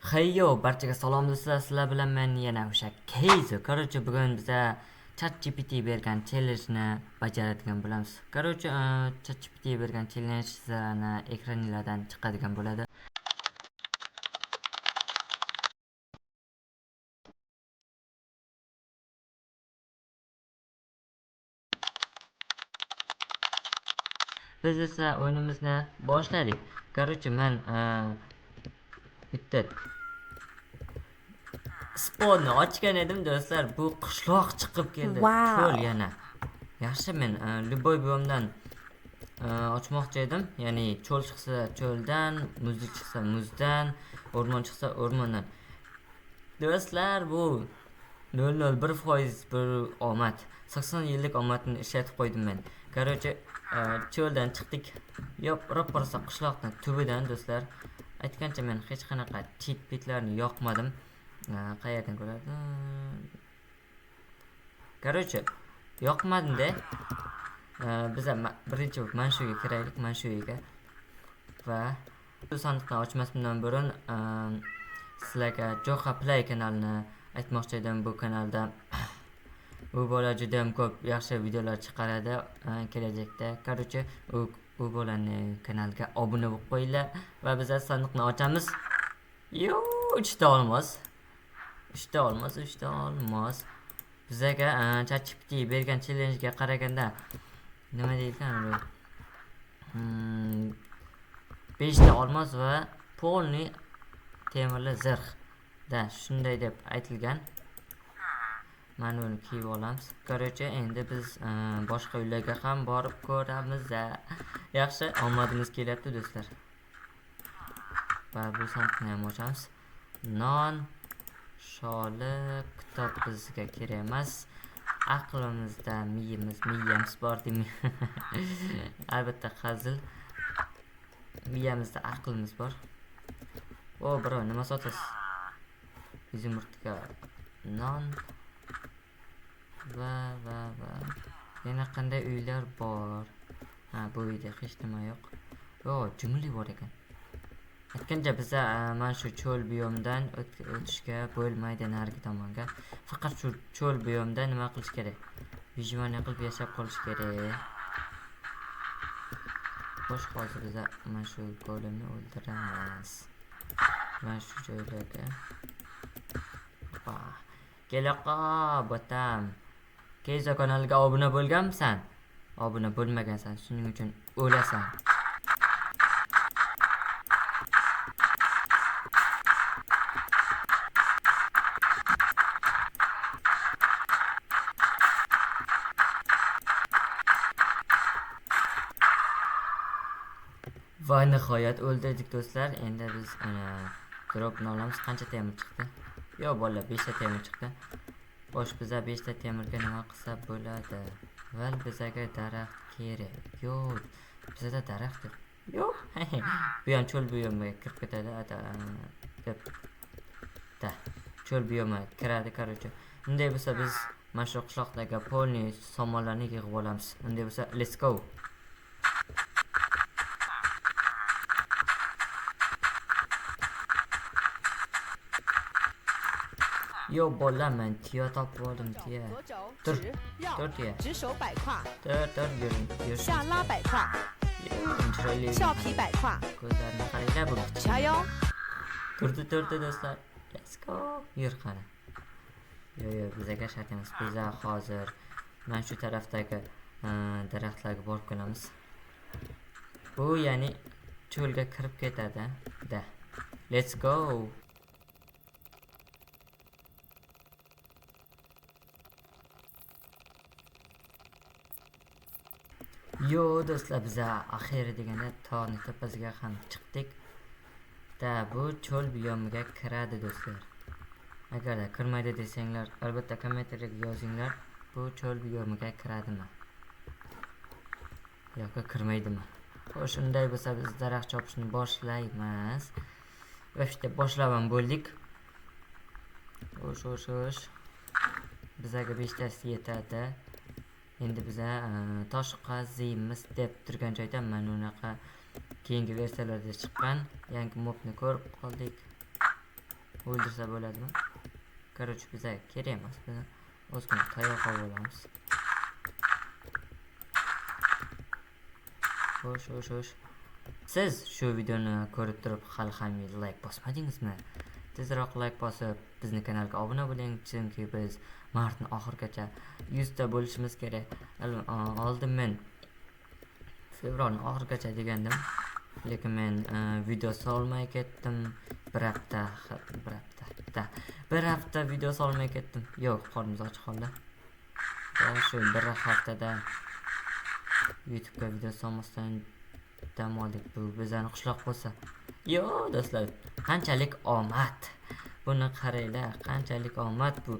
Heyo, barchaga salom do'stlar, sizlar bilan men yana o'sha Keyzo. Короче, bugun biza ChatGPT bergan challenge'ni bajaradigan bo'lamiz. Короче, ChatGPT bergan challenge sizlarni ekraninglardan chiqadigan bo'ladi. Biz esa o'yinimizni boshladik. Короче, men bitta spawnni ochgan edim do'stlar. Bu qishloq chiqib keldi. Wow. Cho'l yana. Yaxshi, men любой biyomdan ochmoqchi edim. Ya'ni cho'l chiqsa cho'ldan, muzlik chiqsa muzdan, o'rmon chiqsa o'rmondan. Do'stlar, bu 0.01% bir omad. 80 yillik omadni ishlatib qo'ydim men. Короче, cho'ldan chiqdik. Yo'q, ro'porosa qishloqdan tubidan do'stlar. Aytgancha men hech qanaqa cheat bitlarni yoqmadim. Qayerdan ko'radi? Короче, yoqmadim-da. Biz birinchi bo'lib mana shu uyga kiraylik, mana shu uyga. Va bu sandiqni ochmasdan burun sizlarga Joha Play kanalini aytmoqchi edim. Bu kanalda bu bola juda ham ko'p yaxshi videolar chiqaradi kelajakda. Короче, u bolani kanaliga obuna bo'lib qo'yinglar va biz sandiqni ochamiz. Yo, 3 ta olmos. 3 ta olmos, 3 ta olmos. Bizaga ChatGPT bergan challenge'ga qaraganda nima deyilgan bu? 5 ta olmos va полный temirli zirh. Da, shunday deb aytilgan. Mana buni kiyib olamiz. Короче, endi biz boshqa uylarga ham borib ko'ramiz. Yaxshi, omadimiz kelyapti do'stlar. Va bu sandiqni ham ochamiz. Non, sholi, kitob bizga kerak emas. Aqlimizda miyamiz, miyamiz bor deymi? Albatta hazil. Miyamizda aqlimiz bor. O, birov nima sotasiz? Изумруд ga non va yana qanday uylar bor? Ha, bu uyda hech nima yo'q. O, jungli bor ekan. Aytgancha biza mana shu cho'l biyomdan o'tishga bo'lmaydi narigi tomonga. Faqat shu cho'l biyomda nima qilish kerak? Выживание qilib yashab qolish kerak. Xo'sh, hozir biza mana shu golemni o'ldiramiz. Mana shu joylarga. Hoppa. Kelaqa, botam. Keyzo kanaliga obuna bo'lganmisan? Obuna bo'lmagansan, shuning uchun o'lasan. Va nihoyat o'ldirdik do'stlar. Endi biz dropni olamiz. Qancha temir chiqdi? Yo'q, bolalar, 5 ta temir chiqdi. Xo'sh, biza 5 ta temirga nima qilsa bo'ladi? Val bizaga daraxt kerak. Yo'q, bizada daraxt yo'q. Yo'q. Bu ham cho'l biyomiga kirib ketadi, ata deb. Da, cho'l biyomiga kiradi, короче. Unday bo'lsa biz mana shu qishloqdagi полный somonlarni yig'ib olamiz. Unday bo'lsa, let's go. Yo, bola, men tuya topib oldim, tuya. 左肘 Tur, 直绕 tur tuya. 直手摆胯， Tur, tur, yuring, yurishimiz 下拉 kerak. 摆胯， Chiroyli. 翘皮摆胯， Ko'zlarini qaranglar bu. 叉腰， Turdi, turdi do'stlar. Let's go. Yur qani. Yo'q, yo'q, bizaga shart emas. Biza hozir mana shu tarafdagi daraxtlarga borib kelamiz. Bu ya'ni cho'lga kirib ketadi. Da. Let's go. Yo do'stlar, biza axiri deganda tog'ni tepasiga ham chiqdik. Da, bu cho'l biyomiga kiradi do'stlar. Agarda kirmaydi desanglar, albatta kommentariyaga yozinglar. Bu cho'l biyomiga kiradimi yoki kirmaydimi? Xo'sh, unday bo'lsa biz daraxt chopishni boshlaymiz. Va ishda boshlab ham bo'ldik. Xo'sh, xo'sh, xo'sh. Bizaga 5 tasi yetadi. Endi biza tosh qaziymiz deb turgan joyda mana unaqa keyingi versiyalarda chiqqan yangi mobni ko'rib qoldik. O'ldirsa bo'ladimi? Короче, bizga kerak emas. Buni ozgina tayoq olib olamiz. Xo'sh, xo'sh, xo'sh. Siz shu videoni ko'rib turib hali ham like bosmadingizmi? Tezroq like bosib bizni kanalga obuna bo'ling, chunki biz martning oxirigacha 100 ta bo'lishimiz kerak. Oldin men fevralning oxirigacha degandim, lekin men video solmay ketdim. Bir hafta video solmay ketdim. Yo'q, qornimiz och qoldi. Shu bir haftada YouTube'ga video solmasdan dam oldik. Bu bizani qishloq bo'lsa. Yo'q do'stlar, qanchalik omad. Buni qaranglar, qanchalik omad bu.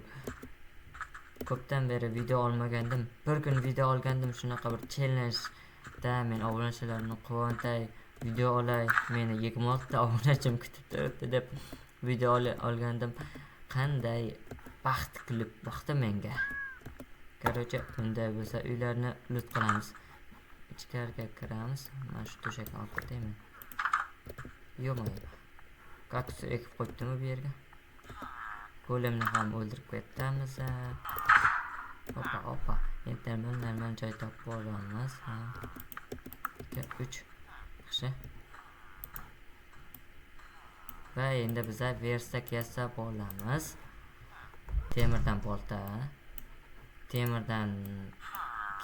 Ko'pdan beri video olmagandim. Bir kun video olgandim, shunaqa bir challenge-da men obunachilarni quvontiray, video olay, meni 26 ta obunachim kutib turibdi deb video olgandim. Qanday baxt kulib boqdi menga. Короче, unday bo'lsa uylarni lut qilamiz. Ichkariga kiramiz. Mana shu to'shakni olib ketaymi? Yo'qmi? Kaktus ekib qo'yibdimi bu yerga? Golemni ham o'ldirib ketamiz. Opa, opa. Endi normal joy topib olamiz. Ha. 2 3. Yaxshi. Va endi biza versak yasab olamiz. Temirdan bolta, temirdan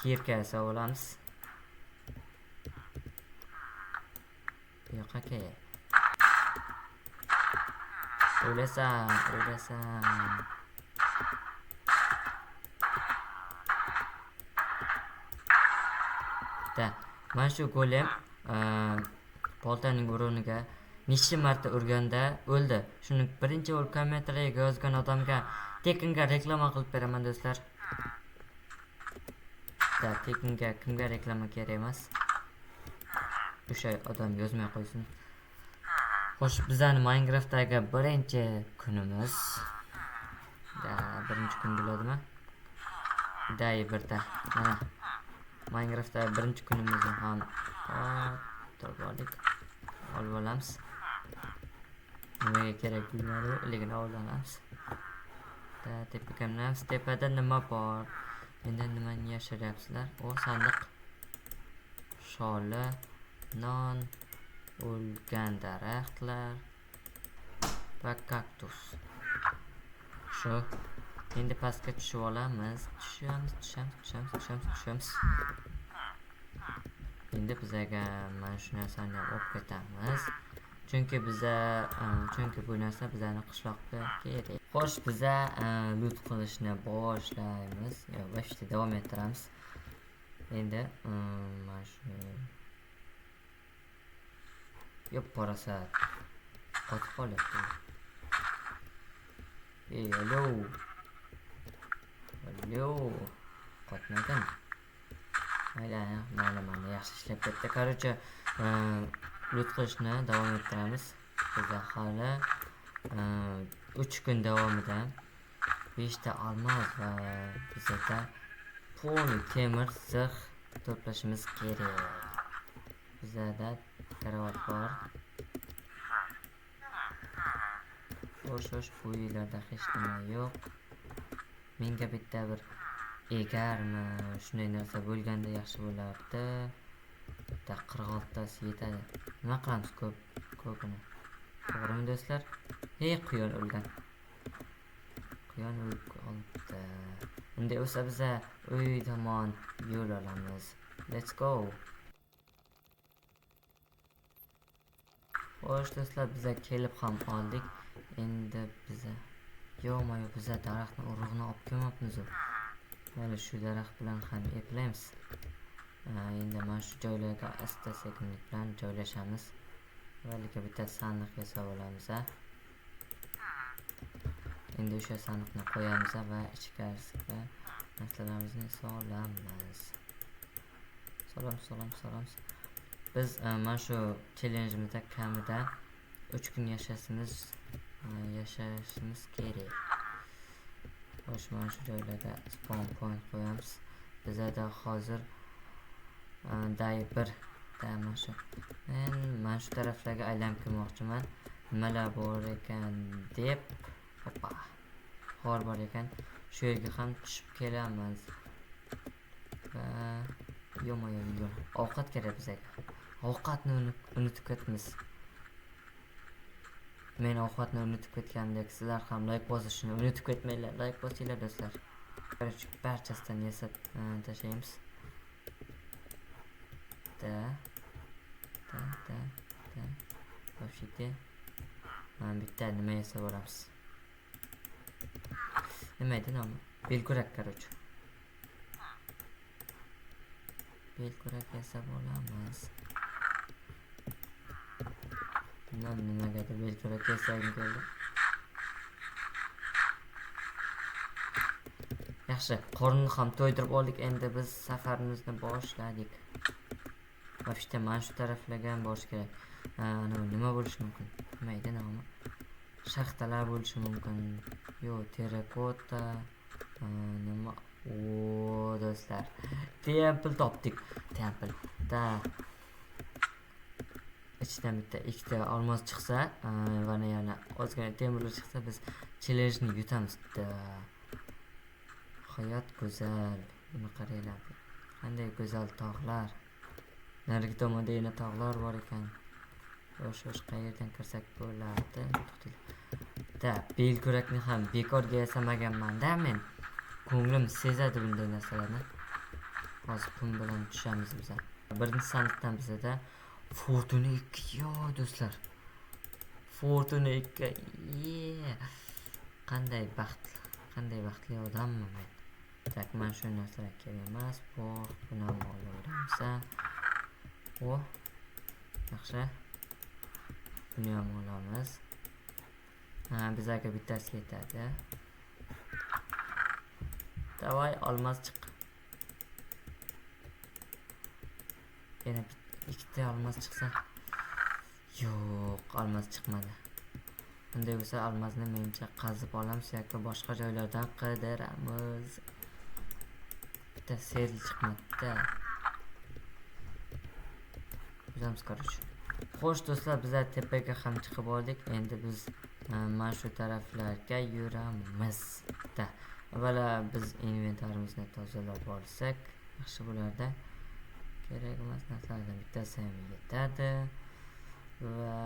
kirka yasab olamiz. Bu yoqqa kel. O'lasan, o'lasan. Da, mana shu golem boltaning o'rniga necha marta urganda o'ldi. Shuni birinchi bo'lib kommentariyaga yozgan odamga tekinga reklama qilib beraman do'stlar. Da, tekinga kimga reklama kerak emas. O'sha odam yozmay qo'ysin. Xo'sh, bizani Minecraftdagi birinchi kunimiz. Da, birinchi kun bo'ladimi? Day birda. Mana Minecraftdagi birinchi kunimizni ham turib oldik. Olib olamiz. Nimaga kerak bilmadim, lekin olamiz. Da, tepaga minamiz. Tepada nima bor? Mendan nimani yashiryapsizlar? O, sandiq. Sholi, non, o'lgan daraxtlar va kaktus. Shu. Endi pastga tushib olamiz. Tushamiz, tushamiz, tushamiz, tushamiz, tushamiz. Endi bizaga mana shu narsani ham olib ketamiz. Chunki biza, chunki bu narsa bizani qishloqda kerak. Xo'sh, biza loot qilishni boshlaymiz. Yo'q, вообще davom ettiramiz. Endi mana shu yo'q, parasat qotib qolyapti. Ey, alo. Alo. Qotmagan. Mayli, mayli, mayli, yaxshi ishlab ketdi. Короче, loot qilishni davom ettiramiz. Bizda hali 3 kun davomida 5 ta almaz va bizda polni temir zirh to'plashimiz kerak. Bizda karavot bor. Xo'sh, xo'sh, bu yerlarda hech nima yo'q. Menga bitta bir egarmi, shunday narsa bo'lganda yaxshi bo'lardi. Bitta 46 tasi yetadi. Nima qilamiz ko'pini? To'g'rimi do'stlar? Hey, quyon o'lgan. Quyon o'lib qolibdi. Unday bo'lsa biza uy tomon yo'l olamiz. Let's go. Xo'sh do'stlar, biza kelib ham oldik. Endi biza yo'qmi, yo'q, biza daraxtni urug'ini olib kelmabmiz. Mana shu daraxt bilan ham eplaymiz. Endi mana shu joylarga asta-sekinlik bilan joylashamiz. Avvaliga bitta sandiq yasab olamiz. Endi o'sha sandiqni qo'yamiz va ichkarisiga narsalarimizni solamiz. Solamiz, solamiz, solamiz. Biz mana shu challenge'imizda kamida 3 kun yashashimiz kerak. Xo'sh, mana shu joylarda spawn point qo'yamiz. Bizada hozir day 1 da mana shu. Men mana shu taraflarga aylanib kelmoqchiman. Nimalar bor ekan deb, hoppa, g'or bor ekan. Shu yerga ham tushib kelamiz. Va yo'q. Ovqat kerak bizga. Ovqatni unutib ketamiz. Men ovqatni unutib ketganimdek, sizlar ham like bosishni unutib ketmanglar. Like bosinglar do'stlar. Короче, barchasidan yasab tashlaymiz. Da da da da. Вообще-то mana bitta nima yasab olamiz. Nima edi nomi? Belkurak, короче. Belkurak yasab olamiz. Bilmem nimagadir belkurak yasagim keldi. Yaxshi, qornni ham to'ydirib oldik. Endi biz safarimizni boshladik. Вообще mana shu taraflarga ham borish kerak. Nima bo'lishi mumkin? Nima edi nomi? Shaxtalar bo'lishi mumkin. Yo, terrakota, nima? O, do'stlar, temple topdik. Temple. Da. Ichidan bitta, ikkita olmos chiqsa, va yana ozgina temirlar chiqsa, biz challenge'ni yutamiz. Da. Hayot go'zal. Buni qaranglar. Qanday go'zal tog'lar. Narigi tomonda yana tog'lar bor ekan. Xo'sh, qayerdan kirsak bo'lardi? To'xtanglar. Da, belkurakni ham bekorga yasamaganman-da men. Ko'nglim sezadi bunday narsalarni. Hozir qum bilan tushamiz biz. Birinchi sandiqdan bizada Fortuna 2, yo do'stlar. Fortuna 2. Ye. Qanday baxt, qanday baxtli odamman men. Tak, mana shu narsalar kerak emas. Buni ham olaveramiz. O. Yaxshi. Buni ham olamiz. Ha, bizga bittasi yetadi. Davay, olmos chiq. Yana ikkita olmos chiqsa. Yo'q, olmos chiqmadi. Unday bo'lsa olmosni menimcha qazib olamiz yoki boshqa joylardan qidiramiz. Bitta sel chiqmadi. O'zamiz, короче. Xo'sh do'stlar, bizlar tepaga ham chiqib oldik. Endi biz mana shu taraflarga yuramiz. Da. Avvalo biz inventarimizni tozalab olsak yaxshi bo'lardi. Kerak emas narsalardan bittasi ham yetadi va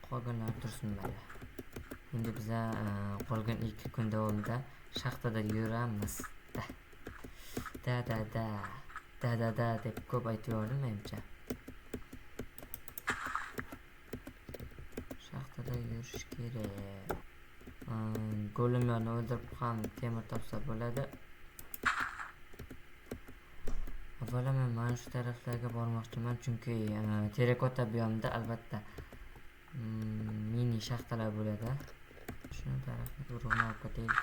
qolganlar tursin mayli. Endi biz qolgan 2 kun davomida shaxtada yuramiz. Da. Da da da. Da da da deb ko'p aytib yubordim menimcha. Shaxtada yurish kerak. Golemlarni o'ldirib ham temir topsa bo'ladi. Avvalo men mana shu taraflarga bormoqchiman, chunki terrakota biyomida albatta mini shaxtalar bo'ladi. Shuni tarafni urug'ni olib ketaylik.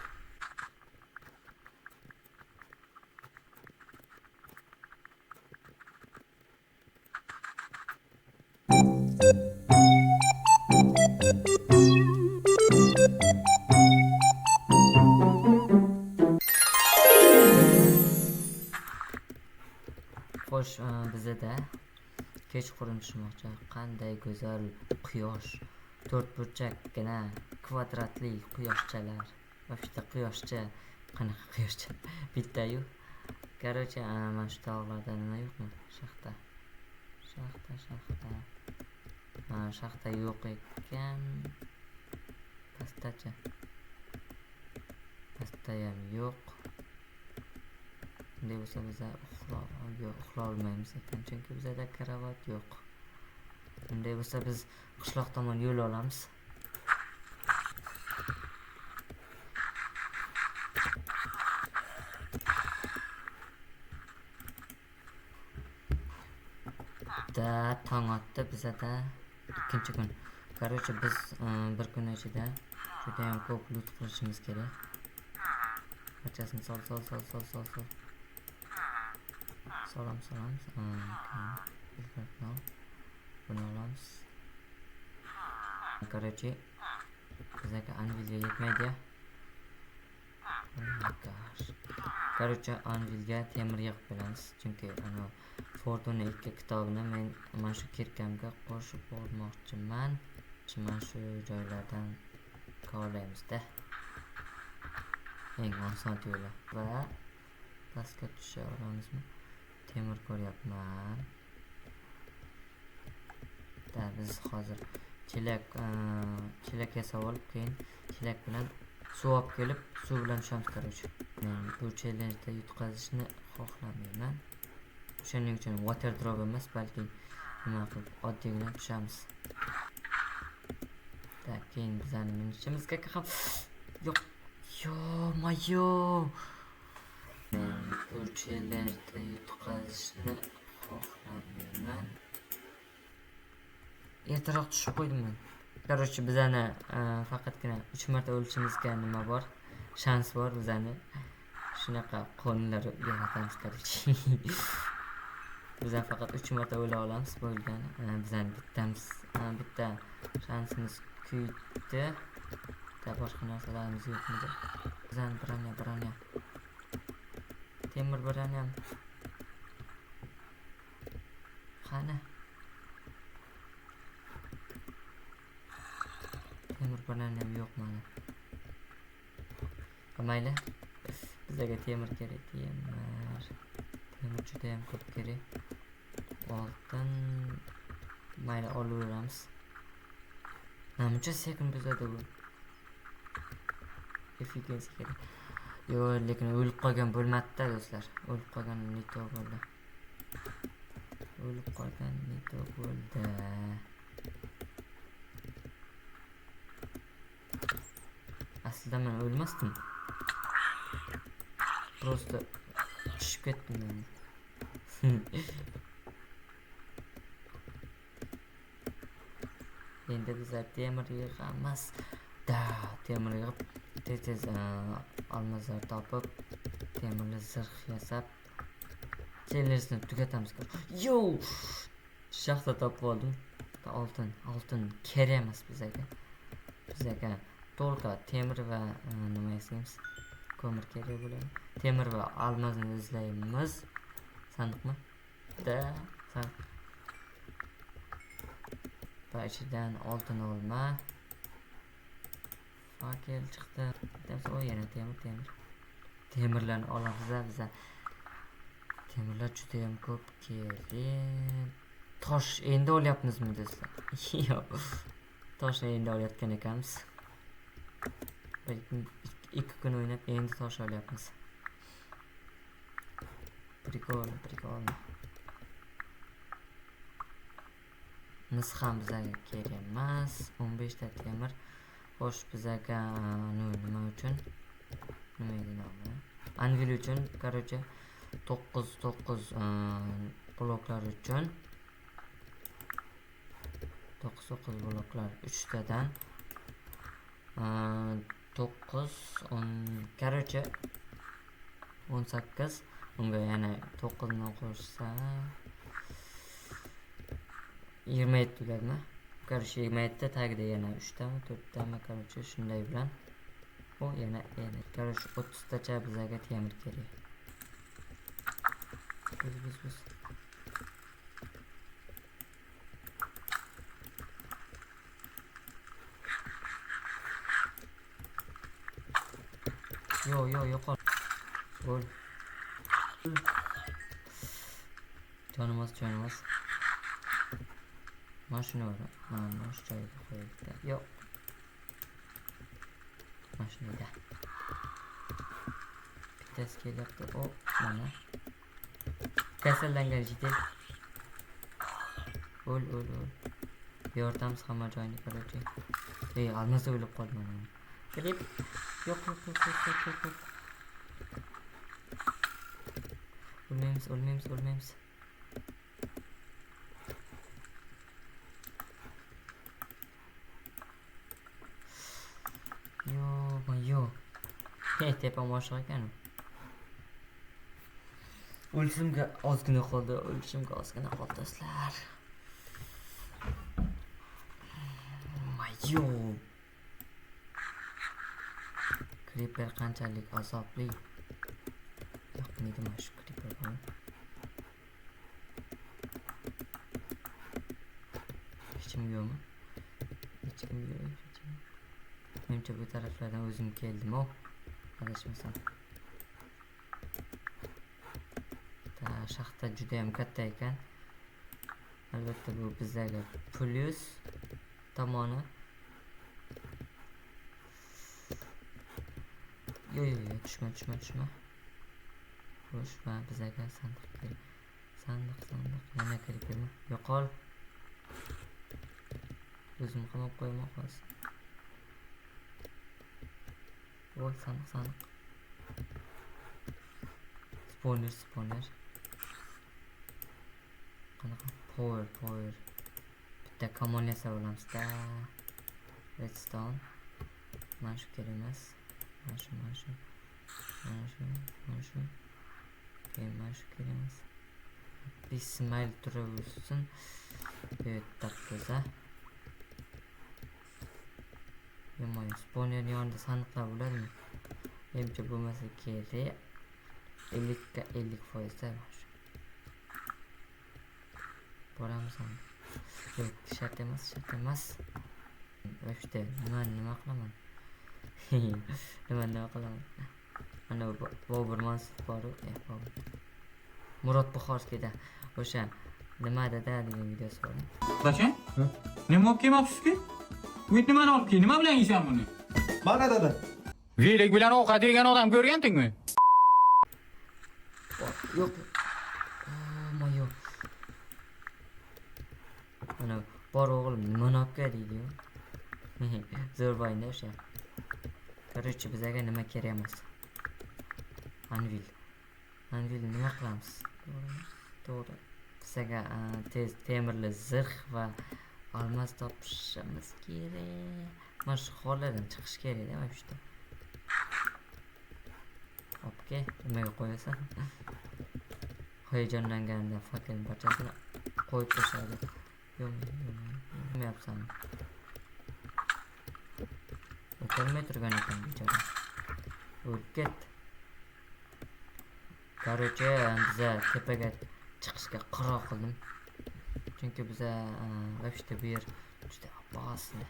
Xo'sh, bizada kechqurun tushmoqchi. Qanday go'zal quyosh, to'rtburchakgina kvadratli quyoshchalar. Вообще quyoshcha, qanaqa quyoshcha? Bitta-yu. Короче, mana shu tog'larda nima yo'qmi? Shaxta. Shaxta, shaxta. Shaxta yo'q ekan. Pastacha. Pasta ham yo'q. Bunday bo'lsa biza uxla olmaymiz ekan, chunki bizada karavot yo'q. Bunday bo'lsa biz qishloq tomon yo'l olamiz. Da tong otdi bizada ikkinchi kun. Короче, biz bir kun ichida juda ham ko'p loot qilishimiz kerak. Barchasini sol sol sol sol sol sol. Solamiz, solamiz. Buni olamiz. Короче, bizga anvilga yetmaydi. Короче, anvilga temir yig'ib qo'yamiz, chunki ana Fortuna 2 kitobini men mana shu kirkamga qo'shib olmoqchiman. Mana shu joylardan kovlaymiz-da. Eng oson yo'li. Va pastga tusha olamizmi? Temir ko'ryapman. Da biz hozir chelak yasab olib, keyin chelak bilan suv olib kelib, suv bilan tushamiz, короче. Men bu challenge'da yutqazishni xohlamayman. O'shaning uchun water drop emas, balki nima qilib oddiygina tushamiz. Tak, keyin bizani minishimizga ham yo'q. Yo-mayo. Men bu challenge'da yutqazishni xohlamayman. Ertaroq tushib qo'ydim men. Короче, bizani faqatgina 3 marta o'lishimizga nima bor? Shans bor bizani. Shunaqa qonunlar yaratamiz, короче. Bizlar faqat 3 marta o'la olamiz bo'lgani. Bizani bitta shansimiz kuydi. Bitta boshqa narsalarimiz yo'qmidi? Bizani bronya. Temir bronyam. Qani? Temir bronyam yo'q mana. Mayli. Bizga temir kerak, temir. Temir juda ham ko'p kerak. Oltin mayli olaveramiz. Namuncha sekin buzadi bu. Efficiency kerak. Yo'q, lekin o'lib qolgan bo'lmadi-da do'stlar. O'lib qolgan neto bo'ldi. O'lib qolgan neto bo'ldi. Aslida men o'lmasdim. Просто tushib ketdim men. Endi bizlar temir yig'amiz. Da, temir yig'ib tez-tez olmazlar topib, temirli zirh yasab challenge'ni tugatamiz. Yo! Shaxta topib oldim. Oltin kerak emas bizga. Bizga to'lqa temir va nima yasaymiz? Ko'mir kerak bo'ladi. Temir va almazni izlaymiz. Sandiqmi? Da, sandiq. Va ichidan oltin olma. Fakel chiqdi. Aytamiz, o yana temir. Temirlarni olamiz biza. Temirlar juda ham ko'p kerak. Tosh endi olyapmizmi do'stlar? Yo'q. Toshni endi olayotgan ekanmiz. Bir ikki kun o'ynab endi tosh olyapmiz. Prikol. Mis ham bizga kerak emas. 15 ta temir. Xo'sh, bizga nima uchun? Nima edi nomi? Anvil uchun, короче, 9 bloklar uchun 9 bloklar 3 tadan 9 10, короче 18, unga yana 9 ni qo'shsa 27 bo'ladimi? Короче, 27 tagida yana 3 tami, 4 tami, короче, shunday bilan o yana короче 30 tacha bizga temir kerak. Biz. Yo, yo'qol. O'l. Jonimiz. Mana shuni mana shu joyga qo'ydik-da. Yo'q. Mana shundayda. Bittasi kelyapti. O, mana. Kasallangan jiddiy. O'l. Yoritamiz hamma joyini, короче. Ey, almasa o'lib qoldi mana. Kelib. Yo'q. O'lmaymiz. Yo'q. Hey, tepam oshiq ekan. O'lishimga ozgina qoldi, do'stlar. Mayo. Creeper qanchalik azobli. Yoqmaydi mana shu creeper buni. Hech kim yo'qmi? Hech Menimcha bu taraflardan o'zim keldim-o. Adashmasam. Shaxta juda ham katta ekan. Albatta bu bizlarga plyus tomoni. Yo'q, yo'q, yo'q, tushma, tushma, tushma. Xo'sh, va bizlarga sandiq kerak. Sandiq, sandiq, yana kerakmi? Yo'qol. O'zim qamab qo'yaman hozir. Voy, sandiq, sandiq. Spawner, spawner. Qanaqa? Power, power. Bitta kamon yasab olamiz-da. Redstone. Mana shu kerak emas. Mana shu, mana shu. Mana shu, mana shu. Keyin mana shu kerak emas. Bismayl turaversin. Bu yerda toza. Yomon spawner yonida sandiqlar bo'ladimi? Menimcha bo'lmasa kerak. 50ga 50% mana shu. Boramiz ham. Yo'q, shart emas, shart emas. Вообще, nima qilaman? Nima qilaman? Mana Bobur Mansur bor-u, Bobur. Murod Buxorskiyda o'sha nima dada degan videosi bor. Bacha? Nima olib kelmabsiz-ku? Bu nimani olib kel? Nima bilan yeysan buni? Mana dada. Velik bilan ovqat yegan odam ko'rgandingmi? Yo'q. Oh, moyo. Mana bor o'g'lim nimani olib kel deydi-yu. Zo'r boyinda o'sha. Короче, bizga nima kerak emas. Anvil. Anvil nima qilamiz? To'g'rimi? To'g'ri. Bizga tez temirli zirh va almaz topishimiz kerak. Mana shu hollardan chiqish kerak-da, mana shu yerda. Okey, nimaga qo'yasan? Hayajonlanganimda fakelni parchasini qo'yib tashladi. Yo'q, yo'q, nima? O'tolmay turgan ekan bechora. O'lib ketdi. Короче, biza tepaga chiqishga qaror qildim. Chunki biza вообще bu yer juda опасный.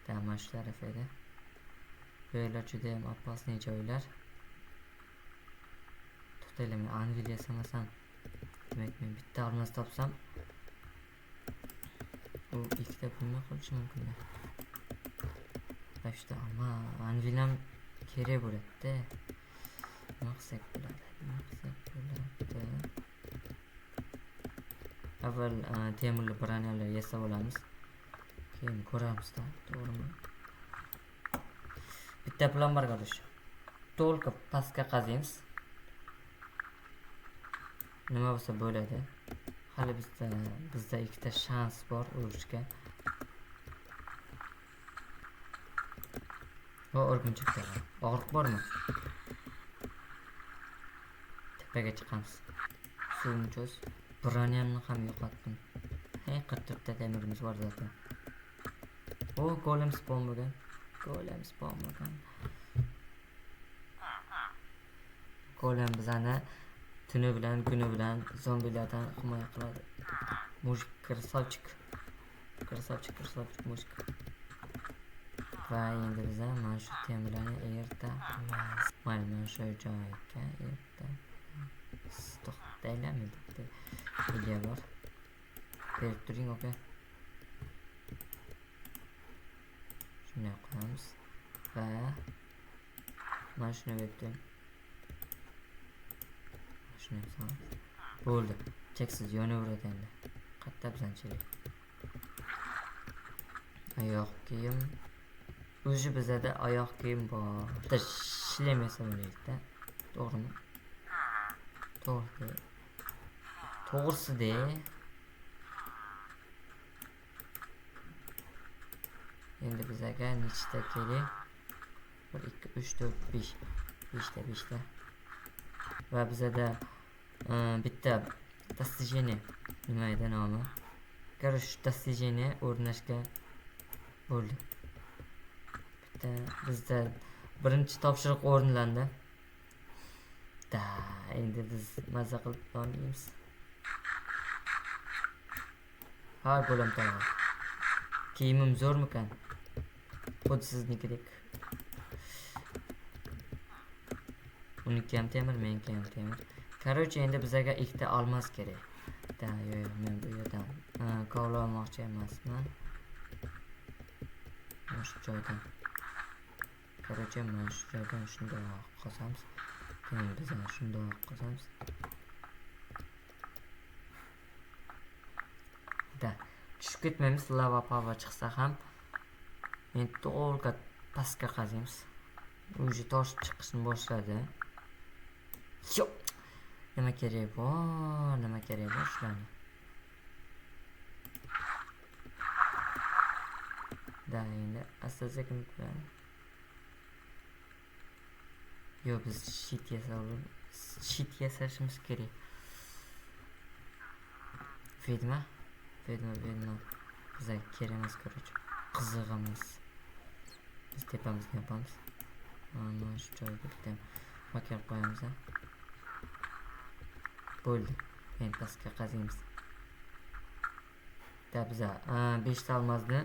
Da, mana shu taraf edi. Bu yerlar juda ham опасный joylar. To'xtanglar, men anvil yasamasam, demak men bitta almaz topsam, u ikkita bo'lmay qolishi mumkin. Вообще anvil ham kerak bo'ladi-da. Nima qilsak bo'ladi? Nima qilsak bo'ladi? Avval temirli bronyalar yasab olamiz. Keyin ko'ramiz-da, to'g'rimi? Bitta plan bor, короче. Только pastga qaziymiz. Nima bo'lsa bo'ladi. Hali bizda ikkita shans bor urishga. Va o'rgimchakda og'riq bormi? Tepaga chiqamiz. Suvni cho'z. Bronyamni ham yo'qotdim. Hey, 44 ta temirimiz bor zaten. O, golem spawn bo'lgan. Golem spawn bo'lgan. Golem bizani tuni bilan, kuni bilan zombilardan himoya qiladi. Mujik, krasavchik. Krasavchik, krasavchik, mujik. Va endi biz mana shu temirlarni eritamiz. Mana shu joyga eritamiz. To'xtanglar, bitta video bor. Berib turing, oka. Shunday qo'yamiz va mana shuni berib turing. Shuni ham solamiz. Bo'ldi. Cheksiz yonaveradi endi. Qayerda bizanchalik? Oyoq kiyim. O'zi bizada oyoq kiyim bor. Bitta shlem yasab olaylik-da. To'g'rimi? To'g'ri. To'g'risi-da. Endi bizaga nechta kerak? 1 2 3 4 5. 5ta, 5ta. Va bizada bitta достижение nima edi nomi? Короче, достижение o'rnashga bo'ldi. Bitta bizda birinchi topshiriq o'rinlandi. Da, endi biz maza qilib non yeymiz. Ha, golem tog'a. Kiyimim zo'rmikan? Xuddi siznikidek. Uniki ham temir, meniki ham temir. Короче, endi bizaga ikkita olmos kerak. Da, yo'q, men bu yerdan kovlamoqchi emasman. Mana shu joydan. Короче, mana shu joydan shundoq qosamiz. Keyin biz shundoq qosamiz. Da, tushib ketmaymiz, lava pava chiqsa ham. Endi to'g'ri pastga qaziymiz. Уже tosh chiqishni boshladi. Yo'q. Nima kerak bor? Nima kerak bor shularni? Da, endi asta-sekin bilan. Yo'q, biz shit yasashimiz kerak. Vedma. Bizga kerak emas, короче. Qiziq emas. Biz tepamizga yopamiz. Mana shu joyga bitta makar qo'yamiz. Bo'ldi. Endi pastga qaziymiz. Da biza 5 ta almazni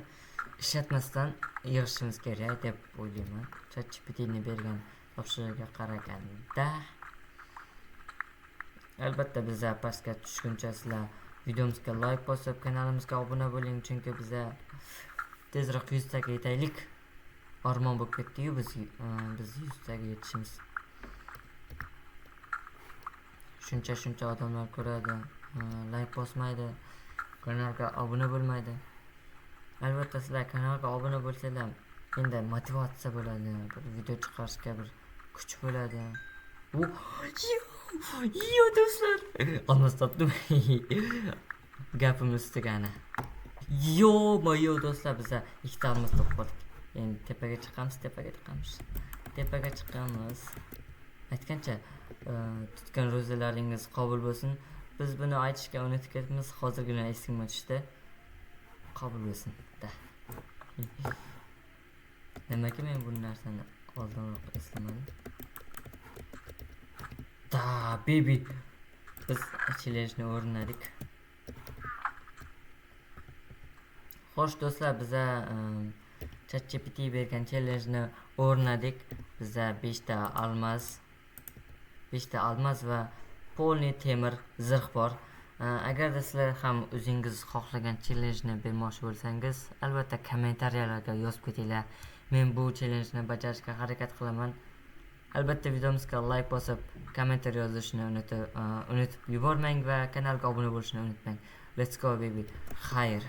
ishlatmasdan yig'ishimiz kerak deb o'ylayman. ChatGPTni bergan topshiriqqa qaraganda. Albatta biza pastga tushguncha sizlar videomizga like bosib, kanalimizga obuna bo'ling, chunki biza tezroq 100 taga yetaylik. Armon bo'lib ketdi-yu biz 100 taga yetishimiz. Shuncha odamlar ko'radi, like bosmaydi, kanalga obuna bo'lmaydi. Albatta sizlar kanalga obuna bo'lsanglar, endi motivatsiya bo'ladi, bir video chiqarishga bir kuch bo'ladi. Yo do'stlar, olmos topdim. Gapim ustiga ana. Yo do'stlar, biza ikkita olmos topib qoldik. Endi tepaga chiqamiz, Aytgancha, tutgan ro'zalaringiz qabul bo'lsin. Biz buni aytishga unutib ketibmiz, hozirgina esimga tushdi. Qabul bo'lsin. Da. Nimaki men bu narsani oldinroq eslamadim. Da, baby. Biz challenge'ni o'rnadik. Xo'sh do'stlar, biza ChatGPT bergan challenge'ni o'rnadik. Biza 5 ta almaz, 5 ta almaz va polni temir zirh bor. Agarda sizlar ham o'zingiz xohlagan challenge'ni bermoqchi bo'lsangiz, albatta kommentariyalarga yozib ketinglar. Men bu challenge'ni bajarishga harakat qilaman. Albatta videomizga like bosib, kommentariy yozishni unutib yubormang va kanalga obuna bo'lishni unutmang. Let's go baby. Xayr.